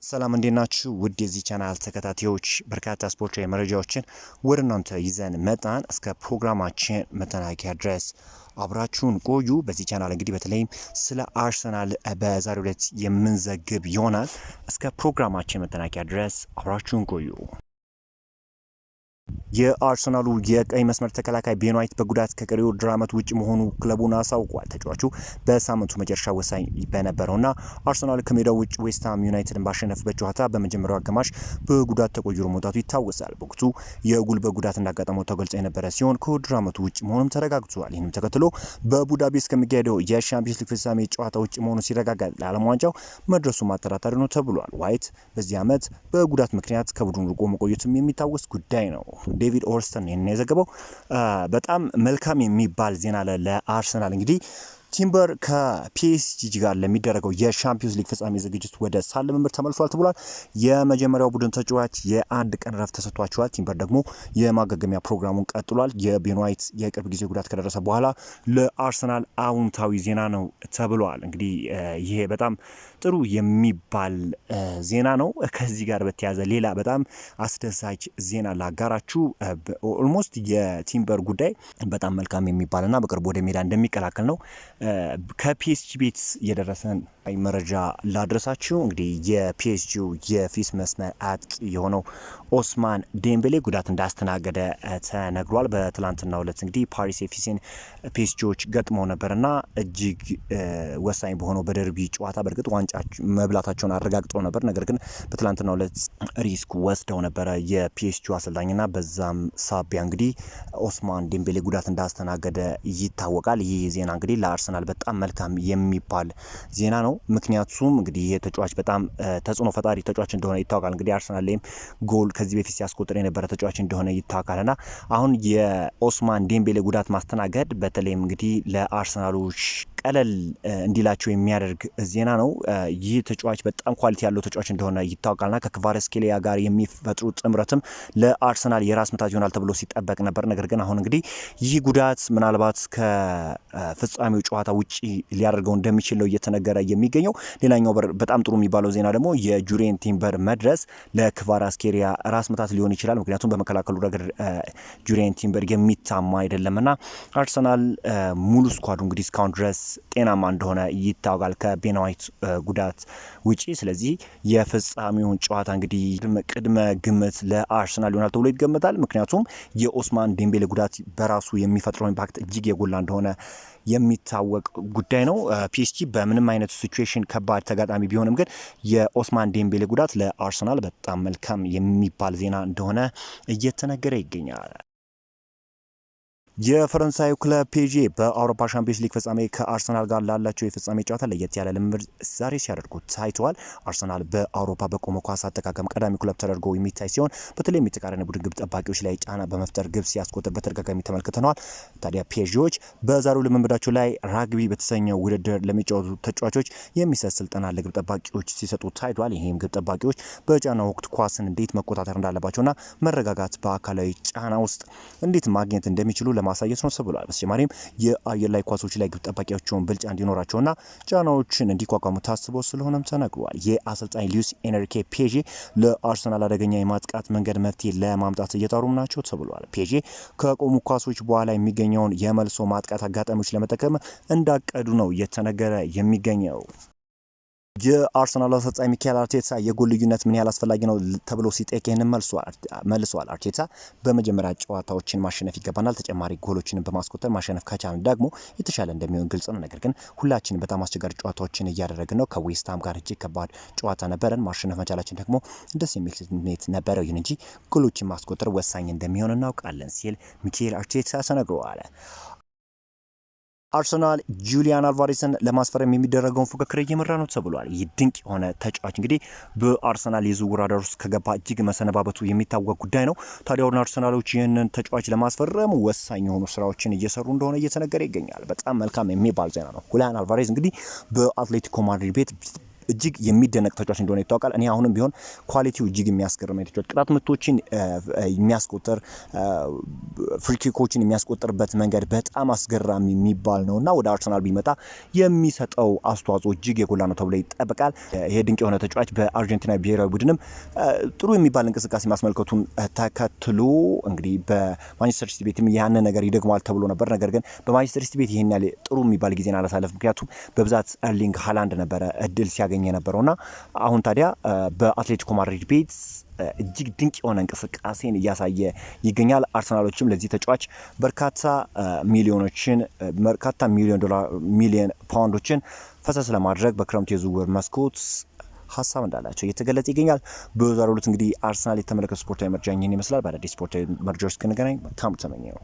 ሰላም እንዴት ናችሁ? ውድ የዚህ ቻናል ተከታታዮች፣ በርካታ ስፖርታዊ መረጃዎችን ወደ እናንተ ይዘን መጣን። እስከ ፕሮግራማችን መጠናቀቂያ ድረስ አብራችሁን ቆዩ። በዚህ ቻናል እንግዲህ በተለይም ስለ አርሰናል በዛሬው ዕለት የምንዘግብ ይሆናል። እስከ ፕሮግራማችን መጠናቀቂያ ድረስ አብራችሁን ቆዩ። የአርሰናሉ የቀኝ መስመር ተከላካይ ቤን ዋይት በጉዳት ከቀሪው ውድድር ዓመት ውጭ መሆኑ ክለቡን አሳውቋል። ተጫዋቹ በሳምንቱ መጨረሻ ወሳኝ በነበረውና አርሰናል ከሜዳው ውጭ ዌስትሃም ዩናይትድን ባሸነፈበት ጨዋታ በመጀመሪያው አጋማሽ በጉዳት ተቆይሮ መውጣቱ ይታወሳል። በወቅቱ የጉልበት ጉዳት እንዳጋጠመው ተገልጾ የነበረ ሲሆን ከውድድር ዓመቱ ውጭ መሆኑም ተረጋግጧል። ይህንም ተከትሎ በቡዳፔስት ከሚካሄደው የሻምፒዮንስ ሊግ ፍጻሜ ጨዋታ ውጭ መሆኑ ሲረጋገጥ ለዓለም ዋንጫው መድረሱ አጠራጣሪ ነው ተብሏል። ዋይት በዚህ ዓመት በጉዳት ምክንያት ከቡድኑ ርቆ መቆየቱም የሚታወስ ጉዳይ ነው። ዴቪድ ኦርስተን ይህንን የዘገበው። በጣም መልካም የሚባል ዜና ለአርሰናል። እንግዲህ ቲምበር ከፒኤስጂ ጋር ለሚደረገው የሻምፒዮንስ ሊግ ፍጻሜ ዝግጅት ወደ ሳል ልምምድ ተመልሷል ተብሏል። የመጀመሪያው ቡድን ተጫዋች የአንድ ቀን ረፍት ተሰጥቷቸዋል። ቲምበር ደግሞ የማገገሚያ ፕሮግራሙን ቀጥሏል። የቤን ዋይት የቅርብ ጊዜ ጉዳት ከደረሰ በኋላ ለአርሰናል አዎንታዊ ዜና ነው ተብሏል። እንግዲህ ይሄ በጣም ጥሩ የሚባል ዜና ነው። ከዚህ ጋር በተያያዘ ሌላ በጣም አስደሳች ዜና ላጋራችሁ። Almost የቲምበር ጉዳይ በጣም መልካም የሚባልና በቅርቡ ወደ ሜዳ እንደሚቀላቀል ነው። ከፒኤስጂ ቤት የደረሰን መረጃ ላድረሳችሁ። እንግዲህ የፒኤስጂው የፊት መስመር አጥቂ የሆነው ኦስማን ዴምቤሌ ጉዳት እንዳስተናገደ ተነግሯል። በትላንትናው ዕለት እንግዲህ ፓሪስ ኤፍሲን ፒኤስጂዎች ገጥመው ነበርና እጅግ ወሳኝ በሆነው በደርቢ ጨዋታ በእርግጥ ዋንጫ መብላታቸውን አረጋግጠው ነበር። ነገር ግን በትላንትናው ዕለት risk ወስደው ነበረ የፒኤስጂው አሰልጣኝና በዛም ሳቢያ እንግዲህ ኦስማን ዴምቤሌ ጉዳት እንዳስተናገደ ይታወቃል። ይህ ዜና እንግዲህ ለአርሰናል በጣም መልካም የሚባል ዜና ነው። ምክንያቱም እንግዲህ ይህ ተጫዋች በጣም ተጽዕኖ ፈጣሪ ተጫዋች እንደሆነ ይታወቃል። እንግዲህ አርሰናል ላይም ጎል ከዚህ በፊት ሲያስቆጥር የነበረ ተጫዋች እንደሆነ ይታወቃልና አሁን የኦስማን ዴምቤሌ ጉዳት ማስተናገድ በተለይም እንግዲህ ለአርሰናሎች ቀለል እንዲላቸው የሚያደርግ ዜና ነው። ይህ ተጫዋች በጣም quality ያለው ተጫዋች እንደሆነ ይታወቃልና ከክቫራትስኬሊያ ጋር የሚፈጥሩ ጥምረትም ለአርሰናል የራስ ምታት ይሆናል ተብሎ ሲጠበቅ ነበር። ነገር ግን አሁን እንግዲህ ይህ ጉዳት ምናልባት ከፍጻሜው ጨዋታ ውጪ ሊያደርገው እንደሚችል ነው እየተነገረ የሚገኘው። ሌላኛው በጣም ጥሩ የሚባለው ዜና ደግሞ የጁሪየን ቲምበር መድረስ ለክቫራትስኬሊያ ራስ ምታት ሊሆን ይችላል። ምክንያቱም በመከላከሉ ረገድ ጁሪየን ቲምበር የሚታማ አይደለምና አርሰናል ሙሉ squad ኡ እንግዲህ እስካሁን ድረስ ጤናማ እንደሆነ ይታወቃል ከቤን ዋይት ጉዳት ውጪ። ስለዚህ የፍጻሜውን ጨዋታ እንግዲህ ቅድመ ግምት ለአርሰናል ይሆናል ተብሎ ይገመታል። ምክንያቱም የኦስማን ዴምቤሌ ጉዳት በራሱ የሚፈጥረው impact እጅግ የጎላ እንደሆነ የሚታወቅ ጉዳይ ነው። ፒኤስጂ በምንም አይነት situation ከባድ ተጋጣሚ ቢሆንም ግን የኦስማን ዴምቤሌ ጉዳት ለአርሰናል በጣም መልካም የሚባል ዜና እንደሆነ እየተነገረ ይገኛል። የፈረንሳዩ ክለብ ፒኤስጂ በአውሮፓ ሻምፒዮንስ ሊግ ፍጻሜ ከአርሰናል ጋር ላላቸው የፍጻሜ ጨዋታ ለየት ያለ ልምምድ ዛሬ ሲያደርጉ ታይተዋል። አርሰናል በአውሮፓ በቆመ ኳስ አጠቃቀም ቀዳሚ ክለብ ተደርጎ የሚታይ ሲሆን በተለይም የተቃራኒ ቡድን ግብ ጠባቂዎች ላይ ጫና በመፍጠር ግብ ሲያስቆጥር በተደጋጋሚ ተመልክተነዋል። ታዲያ ፒኤስጂዎች በዛሬው ልምምዳቸው ላይ ራግቢ በተሰኘው ውድድር ለሚጫወቱ ተጫዋቾች የሚሰጥ ስልጠና ለግብ ጠባቂዎች ሲሰጡ ታይቷል። ይህም ግብ ጠባቂዎች በጫና ወቅት ኳስን እንዴት መቆጣጠር እንዳለባቸውና መረጋጋት በአካላዊ ጫና ውስጥ እንዴት ማግኘት እንደሚችሉ ለማሳየት ነው ተብሏል። በተጨማሪም የአየር ላይ ኳሶች ላይ ግብ ጠባቂያቸውን ብልጫ እንዲኖራቸውና ጫናዎችን እንዲቋቋሙ ታስቦ ስለሆነም ተነግሯል። የአሰልጣኝ ሉዊስ ኤንሪኬ ፒኤስጂ ለአርሰናል አደገኛ የማጥቃት መንገድ መፍትሄ ለማምጣት እየጣሩም ናቸው ተብሏል። ፒኤስጂ ከቆሙ ኳሶች በኋላ የሚገኘውን የመልሶ ማጥቃት አጋጣሚዎች ለመጠቀም እንዳቀዱ ነው እየተነገረ የሚገኘው። የአርሰናል አሰልጣኝ ሚካኤል አርቴታ የጎል ልዩነት ምን ያህል አስፈላጊ ነው ተብሎ ሲጠየቅ ይህንን መልሷል። አርቴታ በመጀመሪያ ጨዋታዎችን ማሸነፍ ይገባናል፣ ተጨማሪ ጎሎችን በማስቆጠር ማሸነፍ ከቻልን ደግሞ የተሻለ እንደሚሆን ግልጽ ነው። ነገር ግን ሁላችንም በጣም አስቸጋሪ ጨዋታዎችን እያደረግን ነው። ከዌስትሃም ጋር እጅግ ከባድ ጨዋታ ነበረን። ማሸነፍ መቻላችን ደግሞ ደስ የሚል ስሜት ነበረው። ይሁን እንጂ ጎሎችን ማስቆጠር ወሳኝ እንደሚሆን እናውቃለን ሲል ሚካኤል አርቴታ ተናግረዋል። አርሰናል ጁሊያን አልቫሬስን ለማስፈረም የሚደረገውን ፉክክር እየመራ ነው ተብሏል። ይህ ድንቅ የሆነ ተጫዋች እንግዲህ በአርሰናል የዝውውር ራዳር ውስጥ ከገባ እጅግ መሰነባበቱ የሚታወቅ ጉዳይ ነው። ታዲያ አሁን አርሰናሎች ይህንን ተጫዋች ለማስፈረም ወሳኝ የሆኑ ስራዎችን እየሰሩ እንደሆነ እየተነገረ ይገኛል። በጣም መልካም የሚባል ዜና ነው። ሁሊያን አልቫሬዝ እንግዲህ በአትሌቲኮ ማድሪድ ቤት እጅግ የሚደነቅ ተጫዋች እንደሆነ ይታወቃል። እኔ አሁንም ቢሆን quality ው እጅግ የሚያስገርም ተጫዋች፣ ቅጣት ምቶችን የሚያስቆጥር፣ free kick ኦችን የሚያስቆጥርበት መንገድ በጣም አስገራሚ የሚባል ነው እና ወደ አርሰናል ቢመጣ የሚሰጠው አስተዋጽኦ እጅግ የጎላ ነው ተብሎ ይጠበቃል። ይሄ ድንቅ የሆነ ተጫዋች በአርጀንቲና ብሔራዊ ቡድንም ጥሩ የሚባል እንቅስቃሴ ማስመልከቱን ተከትሎ እንግዲህ በማንቸስተር ሲቲ ቤትም ያንን ነገር ይደግመዋል ተብሎ ነበር። ነገር ግን በማንቸስተር ሲቲ ቤት ይህን ያህል ጥሩ የሚባል ጊዜን አላሳለፍ። ምክንያቱም በብዛት ኤርሊንግ ሃላንድ ነበረ እድል ሲያገኝ የነበረውና አሁን ታዲያ በአትሌቲኮ ማድሪድ ቤት እጅግ ድንቅ የሆነ እንቅስቃሴን እያሳየ ይገኛል። አርሰናሎችም ለዚህ ተጫዋች በርካታ ሚሊዮኖችን፣ በርካታ ሚሊዮን ዶላር፣ ሚሊዮን ፓውንዶችን ፈሰስ ለማድረግ በክረምቱ የዝውውር መስኮት ሀሳብ እንዳላቸው እየተገለጸ ይገኛል። በዛሬው ዕለት እንግዲህ አርሰናል የተመለከቱ ስፖርታዊ መረጃ ይህን ይመስላል። በአዳዲስ ስፖርታዊ መረጃዎች እስክንገናኝ መልካም ተመኘው።